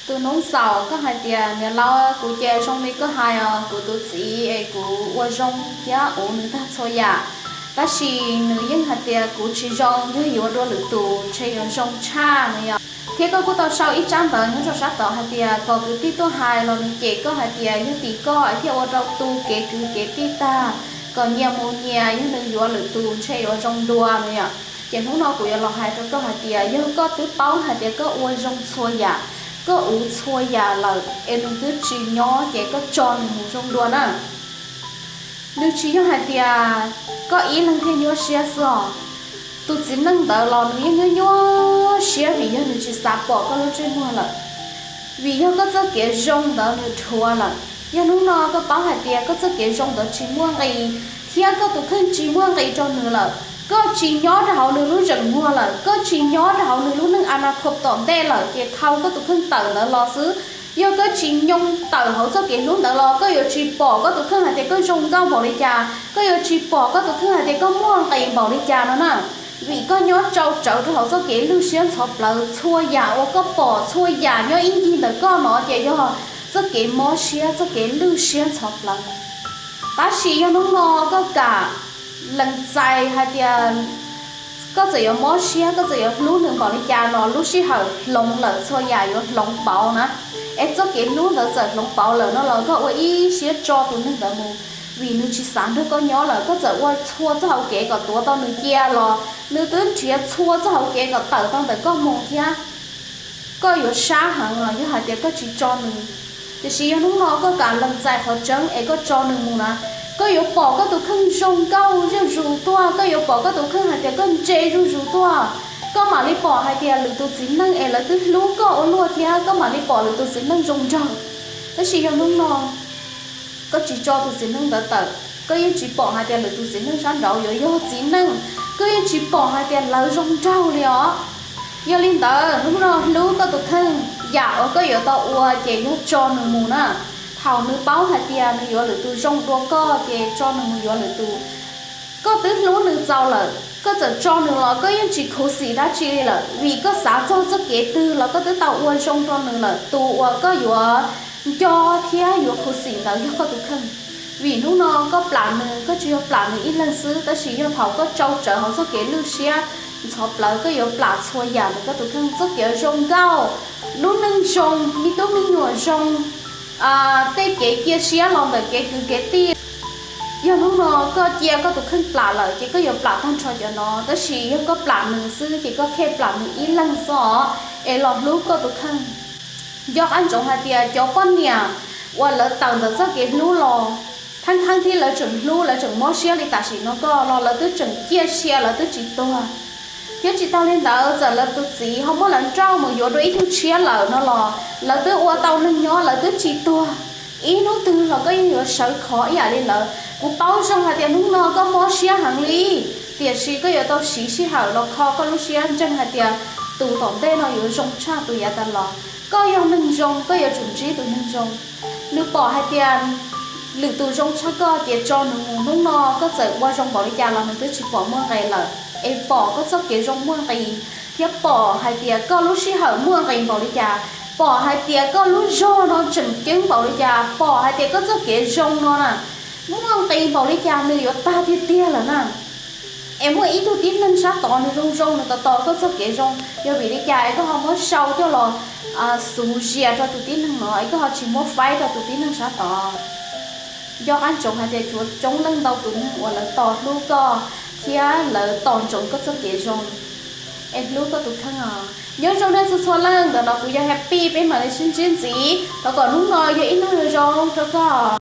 Tus noob xaum, koj hais tias niam laus, kuv ces zoo li koj hais os, kuv tus txiv es kuv ua zoo thiab uv nws tag txhua yam, tab sis nws yeej hais tias kuv tsis zoo, yog yuav dua lwm tus ntshe yuav zoo tshaj no yom. Thiab koj kuj tau sau ib tsab ntawv nyob rau sab tod hais tias kom kwv tij tuaj hais los nws cem koj hais tias yog tim koj thiaj ua rau tu kev kwv kev tij tag, kom nyias mus nyias, yog nws yuav lwm tus ntshe yuav zoo dua no yom. Ces hnub no kuv yuav los hais rau koj hais tias yog koj twb paub hais tias koj ua zoo txhua yam, koj uv txhua yam lawm es nws twb tsis nyob ces koj tso nws mus zoo dua na. Nws tsis yog hais tias koj ib leeg thiaj nyuaj siab xwb os. Tus txiv neej ntawd los nws yeej nyuaj nyuaj siab vim yog nws tsis xav pom koj lub ntsej muag lawm, vim yog koj txoj kev zoo ntawd nws dhuav lawm. Yog hnub no koj paub hais tias koj txoj kev zoo ntawd tsis muaj nqis, thiab koj tus kheej tsis muaj nqis rau nws lawm, koj tsis nyob rau hauv nws lub zeem muag lawm, koj tsis nyob rau hauv nws lub neej a na khos tom ntej lawm, ces thau koj tus kheej tawm ntawd los xwb. Yog koj tsis nyoo tawm hauv txoj kev hlub ntawd los koj yuav tsis pom koj tus kheej hais tias koj zoo nkauj npaum li cas, koj yuav tsis pom koj tus kheej hais tias koj muaj nqis npaum li cas no na. Vim koj nyob tsau tsawv rau hauv txoj kev lwj siab ntxhov plawv, txhua yam uas koj pom txhua yam nyob ib ncig ntawm koj no ces yog txoj kev mob siab, txoj kev lwj siab ntxhov plawv. Tab sis yog hnub no koj kam lees txais hais tias koj txawm yuav mob siab, koj txawm yuav hlub nws npaum li cas los lub sij hawm hloov lawm txhua yam yuav hloov pauv na. Es txoj kev hlub ntawd txawm hloov pauv lawm no los koj ua ib siab tso tus neeg ntawd mus, vim nws tsis xav nrog koj nyob lawm. Koj txawm ua txhua txoj hauv kev kom tuav tau nws cia los nws twb nrhiav txhua txoj hauv kev kom tawm tau ntawm koj mus thiab. Koj yuav sab heev los yog hais tias koj tsis tso nws. Tiam sis yog hnub no koj kam lees txais qhov tseeb es koj tso nws mus na, koj yuav pom koj tus kheej zoo nkauj zuj zus tuaj, koj yuav pom koj tus kheej hais tias koj ntse zuj zus tuaj. Koj mam li pom hais tias lwm tus txiv neej es lawv twb hlub koj ua luaj thiab, koj mam li pom lwm tus txiv neej zoo nraug. Tab sis yog hnub no koj tsis tso tus txiv neej ntawd tawm, koj yeej tsis pom hais tias lwm tus txiv neej sab nraud yuav yog txiv neej, koj yeej tsis pom hais tias lawv zoo nraug li os. Yog li ntawd hnub no hlub koj tus kheej, yam uas koj yuav tau ua ces yog tso nws mus na. Thaum nws paub hais tias nws yuav lwm tus zoo dua koj ces tso nws mus yuav lwm tus. Koj twb hlub nws txaus lawm, koj txawm tso nws los koj yeej tsis khuv xim dab tsi li lawm, vim koj xav txog txoj kev twg los koj twb tau ua zoo rau nws lawm. Tus uas koj yuav nco thiab yuav khuv xim ntawd yog koj tus kheej. Vim hnub no koj plam nws, koj tsis yog plam nws ib leeg xwb, tab sis yog thaum koj tsau tsawv hauv txoj kev lwj siab ntxhov plawv, koj yuav plam txhua yam ntawm koj tus kheej, txoj kev zoo nkauj, lub neej zoo, me tub me nyuam zoo, tej kev cia siab los ntawm kev kwv kev tij. Yog hnub no koj cia koj tus kheej plam lawm ces koj yuav plam tag nrho cov no, tab sis yog koj plam nws xwb ces koj thiaj plam nws ib leeg xwb os, es los hlub koj tus kheej. Nco qab ntsoov hais tias cov poj niam uas lawv tawm ntawm txoj kev hlub los, thaeb thaeb thiab lawv tseem hlub, lawv tseem mob siab li tam sim no koj los lawv twb tseem ciaj sia, lawv twb tsis tuag. Thiab tsis tas li ntawd, txawm lawv tus txiv ho muab lawv nrauj mus yuav dua ib tug tshiab lawm no los lawv twb ua tau neeg nyob, lawv twb tsis tuag. Ib hnub twg los koj yeej yuav sawv khov ib yam li lawv. Kuv paub zoo hais tias hnub no koj mob siab heev li, tiam sis koj yuav tau siv sij hawm los kho koj lub siab ntseeg hais tias tus tom ntej no yuav zoo tshaj tus yav tas los. Koj yog neeg zoo, koj yuav tsum ntsib tus neeg zoo. Nws pom hais tias lwm tus zoo tshaj koj ces tso nws mus. Hnub no koj txawm ua zoo npaum li cas los nws twb tsis pom muaj nqis lawm. Es pom koj txoj kev zoo muaj nqis, thiab pom hais tias koj lub sij hawm muaj nqis npaum li cas, pom hais tias koj lub zog no tseem ceeb npaum li cas, pom hais tias koj txoj kev zoo no na muaj nqis npaum li cas, nws yuav tag tiag tiag lawm na. Es muaj ib tug tib neeg sab tod nws zoo zoo, nws tos tos koj txoj kev zoo, yog vim li cas es koj ho muab sau coj los xuv zias rau tus tib neeg no, es koj ho tsis muab faib rau tus tib neeg sab tod? Nco qab ntsoov hais tias tshuav coob leej ntau tus neeg uas lawv tos hlub koj thiab lawv tos ntsoov koj txoj kev zoo. Es hlub koj tus kheej os. Nyob zoo nej txhua txhua leej, ntawm no kuv yog Happy, peb mam li sib ntsib ntxiv. Thov kom hnub no yog ib hnub zoo zoo rau koj.